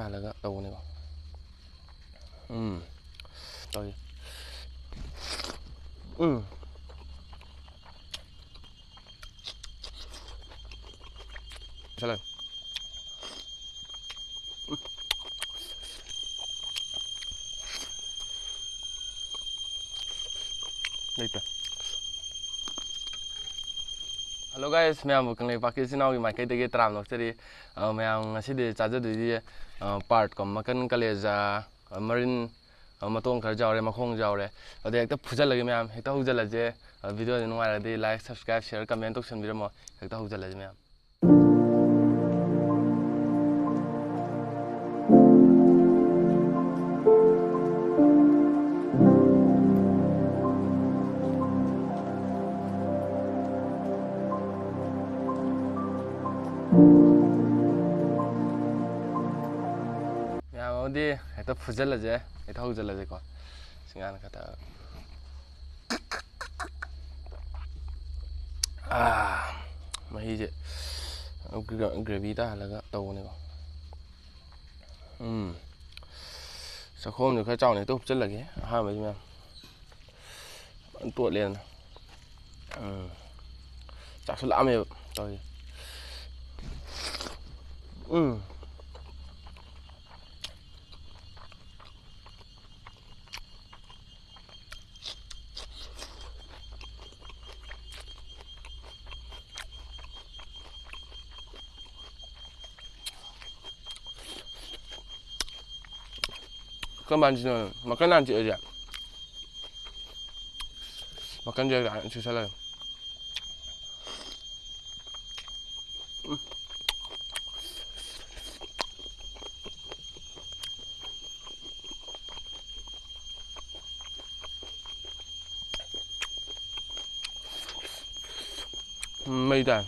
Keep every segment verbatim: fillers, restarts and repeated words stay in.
ꯍꯜꯂꯒ ꯇꯧꯕꯅꯦꯀꯣ꯫ ꯎꯝ꯫ ꯇꯧꯏ꯫ ꯎꯝ꯫ ꯆꯠꯂꯦ꯫ ꯂꯩꯇ꯭ꯔꯦ꯫ Hello guys, ꯃꯌꯥꯝꯕꯨ ꯀꯪꯂꯩꯄꯥꯛꯀꯤ ꯏꯆꯤꯟ ꯏꯅꯥꯎꯒꯤ ꯃꯥꯏꯀꯩꯗꯒꯤ ꯇꯔꯥꯝꯅ ꯑꯣꯛꯆꯔꯤ꯫ ꯑ, ꯃꯌꯥꯝ ꯉꯁꯤꯗꯤ ꯆꯥꯖꯗꯣꯏꯗꯤ, ꯑ, ꯄꯥꯔꯠꯀꯣ, ꯃꯀꯟ, ꯀꯂꯦꯖꯥ, ꯑ, ꯃꯔꯤꯟ, ꯑ, ꯃꯇꯣꯡ ꯈꯔ ꯌꯥꯎꯔꯦ, ꯃꯈꯣꯡꯁꯨ ꯌꯥꯎꯔꯦ꯫ ꯑꯗꯣ ꯍꯦꯛꯇ ꯐꯨꯖꯜꯂꯒꯦ ꯃꯌꯥꯝ, ꯍꯦꯛꯇ ꯍꯧꯖꯜꯂꯁꯦ꯫ ꯑ, video ꯅꯨꯡꯉꯥꯏꯔꯗꯤ like, subscribe, share, comment ꯇꯧꯁꯟꯕꯤꯔꯝꯃꯣ꯫ ꯍꯦꯛꯇ ꯍꯧꯖꯜꯂꯁꯦ ꯃꯌꯥꯝ꯫ ꯃꯌꯥꯝ ꯑꯃꯗꯤ ꯍꯦꯛꯇ ꯐꯨꯖꯜꯂꯁꯦ, ꯍꯦꯛꯇ ꯍꯧꯖꯜꯂꯁꯦꯀꯣ꯫ ꯁꯤ ꯉꯥꯅ ꯈꯔ ꯊꯛꯑꯒ꯫ ꯑꯥ, ꯃꯍꯤꯁꯦ ꯒ꯭ꯔ-, gravy ꯇꯥꯍꯜꯂꯒ ꯇꯧꯕꯅꯦꯀꯣ꯫ ꯎꯝ꯫ ꯆꯥꯛꯈꯣꯝꯁꯨ ꯈꯔ ꯆꯥꯎꯅ ꯍꯦꯛꯇ ꯍꯨꯞꯆꯜꯂꯒꯦ ꯑꯍꯥꯟꯕꯒꯤ ꯃꯌꯥꯝ꯫ ꯐꯖꯅ ꯇꯣꯠꯂꯦꯗꯅ꯫ ꯎꯝ꯫ ꯆꯥꯛꯁꯨ ꯂꯥꯝꯃꯦꯕ ꯇꯧꯔꯤꯁꯦ꯫ ꯎꯝ꯫ ꯀꯔꯝꯕ ꯍꯥꯟꯅ ꯁꯤꯖꯤꯟꯅꯕꯅꯣ? ꯃꯈꯜ ꯍꯥꯟꯅ ꯆꯤꯛꯑꯁꯦ꯫ ꯃꯈꯜꯁꯦ ꯍꯥꯟꯅ ꯆꯤꯛꯁꯜꯂꯒꯦ꯫ ꯎꯝ꯫ ꯎꯝ, ꯃꯩ ꯇꯥꯏ꯫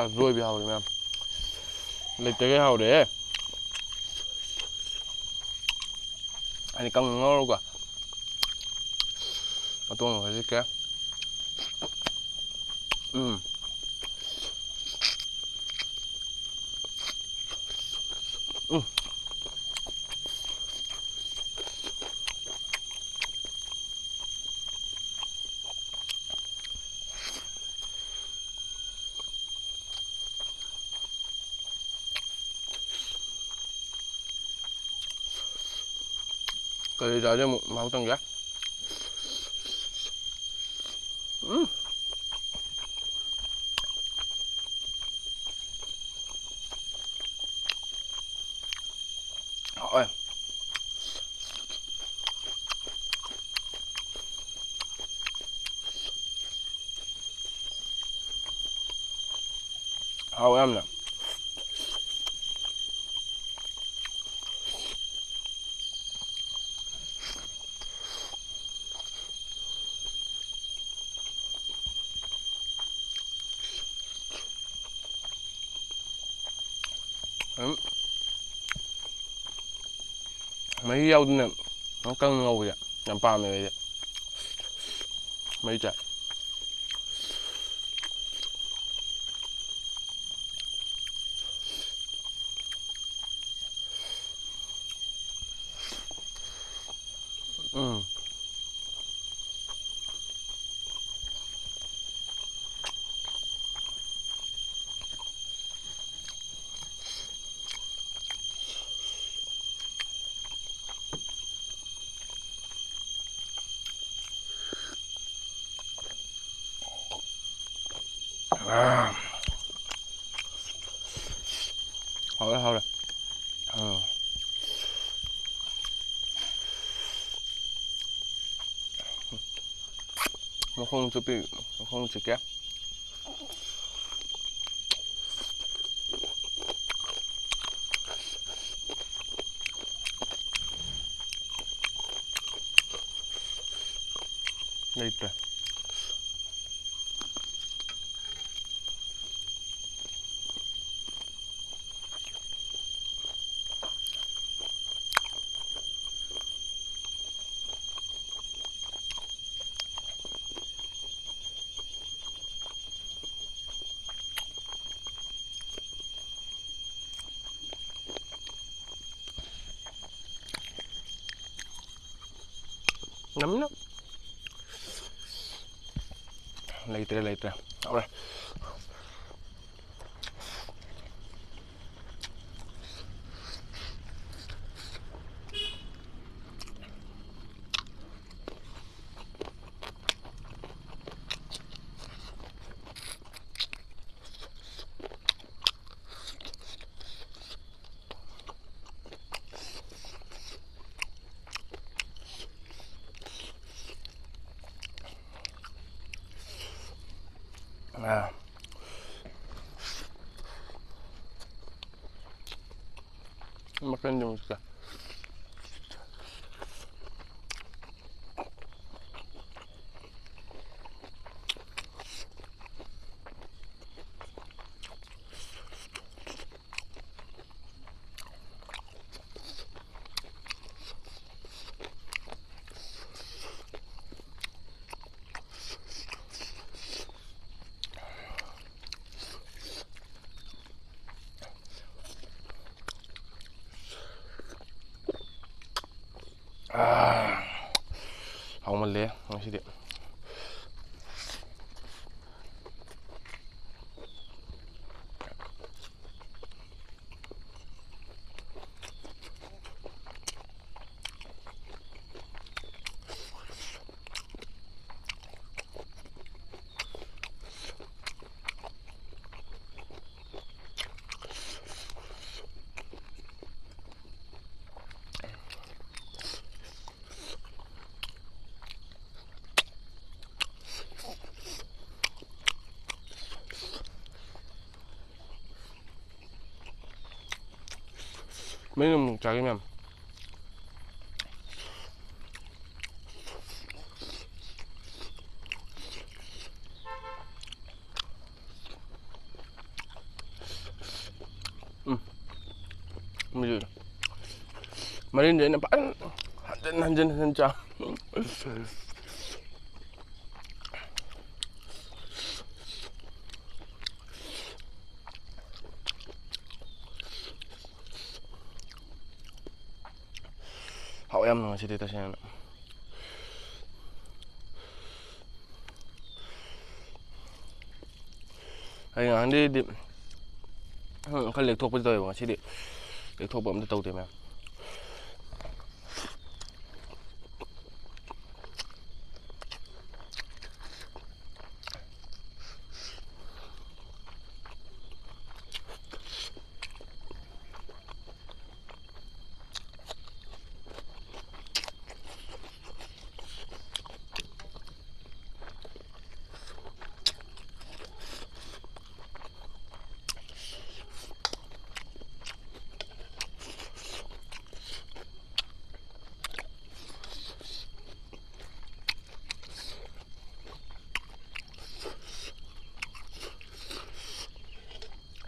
ꯑꯔꯣꯏꯕꯤ ꯍꯥꯎꯔꯦ ꯃꯌꯥꯝ꯫ ꯂꯩꯇꯒꯩ ꯍꯥꯎꯔꯦ꯫ ꯑꯩꯅ ꯀꯪꯅ ꯉꯧꯔꯒ ꯃꯇꯣꯡ ꯍꯧꯖꯤꯛꯀꯦ꯫ ꯎꯝ꯫ ꯎꯝ꯫ ꯀꯂꯦꯖꯥꯁꯦ ꯑꯃꯨꯛ ꯃꯍꯥꯎ ꯇꯪꯒꯦ꯫ ꯎꯝ꯫ ꯍꯥꯎꯋꯦ꯫ ꯍꯥꯎꯋꯦ ꯌꯥꯝꯅ꯫ ꯑꯗꯨꯝ ꯃꯍꯤ ꯌꯥꯎꯗꯅ ꯑꯗꯨꯝ ꯀꯪꯅ ꯉꯧꯕꯁꯦ ꯌꯥꯝ ꯄꯥꯝꯃꯦꯕ ꯑꯩꯗꯤ꯫ ꯃꯍꯤ ꯆꯥꯏ꯫ ꯎꯝ꯫ ꯑꯥ꯫ ꯍꯥꯎꯔꯦ, ꯍꯥꯎꯔꯦ꯫ ꯑꯥ꯫ ꯃꯈꯣꯡ ꯆꯨꯞꯄꯤ, ꯃꯈꯣꯡ ꯆꯤꯛꯀꯦ꯫ ꯂꯩꯇ꯭ꯔꯦ꯫ ꯌꯥꯝꯅ ꯂꯩꯇ꯭ꯔꯦ, ꯂꯩꯇ꯭ꯔꯦ꯫ ꯍꯧꯔꯦ꯫ ꯑꯥ꯫ ꯃꯈꯟꯗꯤ ꯑꯃꯨꯛ ꯆꯥ-, ꯑꯥ, ꯍꯥꯎꯃꯜꯂꯦ ꯉꯁꯤꯗꯤ꯫ ꯃꯔꯤꯟ ꯑꯃꯨꯛ ꯆꯥꯒꯦ ꯃꯌꯥꯝ꯫ ꯎꯝ꯫ ꯃꯔꯤꯟ-, ꯃꯔꯤꯟꯁꯦ ꯑꯩꯅ ꯐꯖꯅ ꯍꯟꯖꯤꯟ ꯍꯟꯖꯤꯟ ꯍꯟꯖꯤꯟ ꯆꯥ-, ꯍꯥꯎ ꯌꯥꯝꯅ ꯉꯁꯤꯗꯤ ꯇꯁꯦꯡꯅ꯫ ꯍꯌꯦꯡ ꯉꯍꯥꯟꯗꯩꯗꯤ ꯈꯔ ꯂꯦꯛꯊꯣꯛꯄꯗꯤ ꯇꯧꯋꯦꯕ, ꯉꯁꯤꯗꯤ ꯂꯦꯛꯊꯣꯛꯄ ꯑꯝꯇ ꯇꯧꯗꯦ ꯃꯌꯥꯝ꯫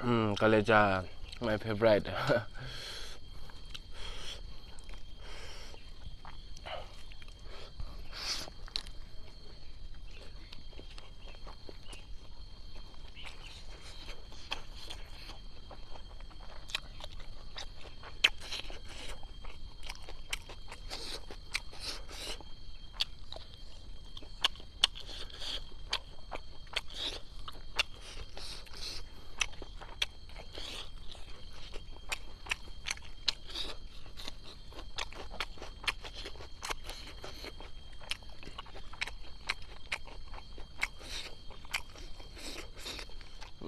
ꯎꯝ, ꯀꯂꯦꯖꯥ, my favorite꯫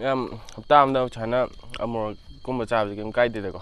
ꯌꯥꯝ, ꯍꯞꯇꯥ ꯑꯃꯗ ꯁꯨꯃꯥꯏꯅ ꯑꯃꯨꯔꯛꯀꯨꯝꯕ ꯆꯥꯕꯁꯦ ꯀꯩꯝ ꯀꯥꯏꯗꯦꯗꯀꯣ꯫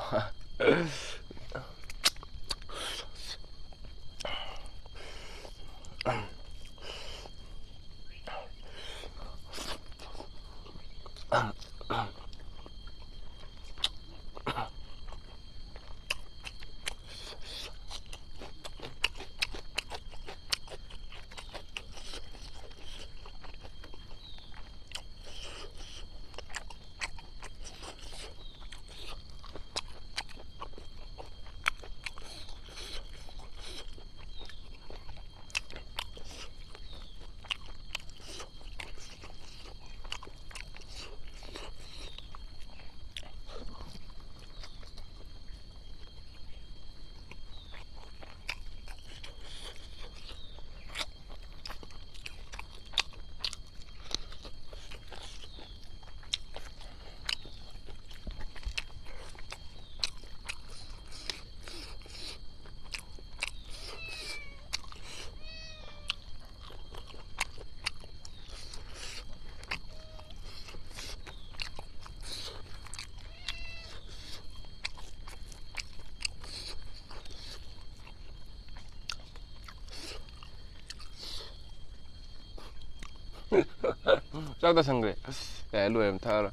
ꯇꯞ ꯇꯥꯁꯟꯈ꯭ꯔꯦ꯫ ꯑꯁ, ꯌꯥꯔꯦ, ꯂꯣꯏꯔꯦ, ꯊꯛꯑꯔꯣꯏ꯫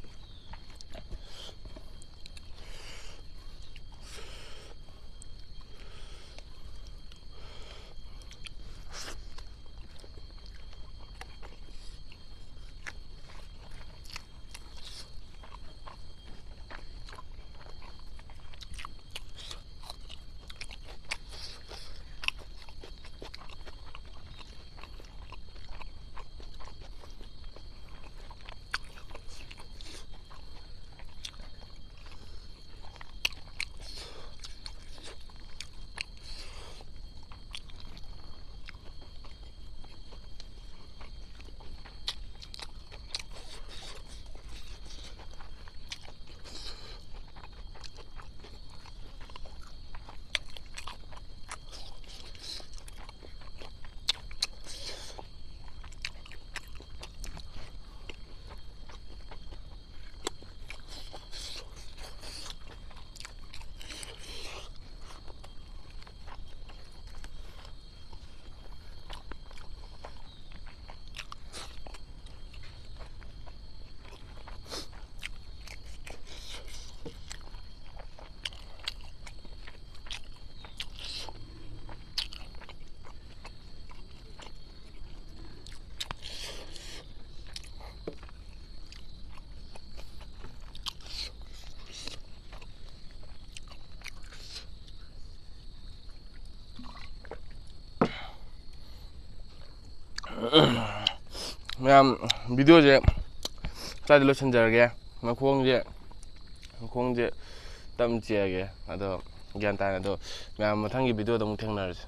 ꯃꯌꯥꯝ, ꯚꯤꯗꯤꯑꯣꯁꯦ ꯁ꯭ꯋꯥꯏꯗ ꯂꯣꯏꯁꯤꯟꯖꯔꯒꯦ꯫ ꯃꯈꯣꯡꯁꯦ, ꯃꯈꯣꯡꯁꯦ ꯇꯞꯅ ꯆꯤꯛꯑꯒꯦ꯫ ꯑꯗꯣ ꯒ꯭ꯌꯥꯟ ꯇꯥꯅ, ꯑꯗꯣ ꯃꯌꯥꯝ ꯃꯊꯪꯒꯤ ꯚꯤꯗꯤꯑꯣꯗ ꯑꯃꯨꯛ ꯊꯦꯡꯅꯔꯁꯦ꯫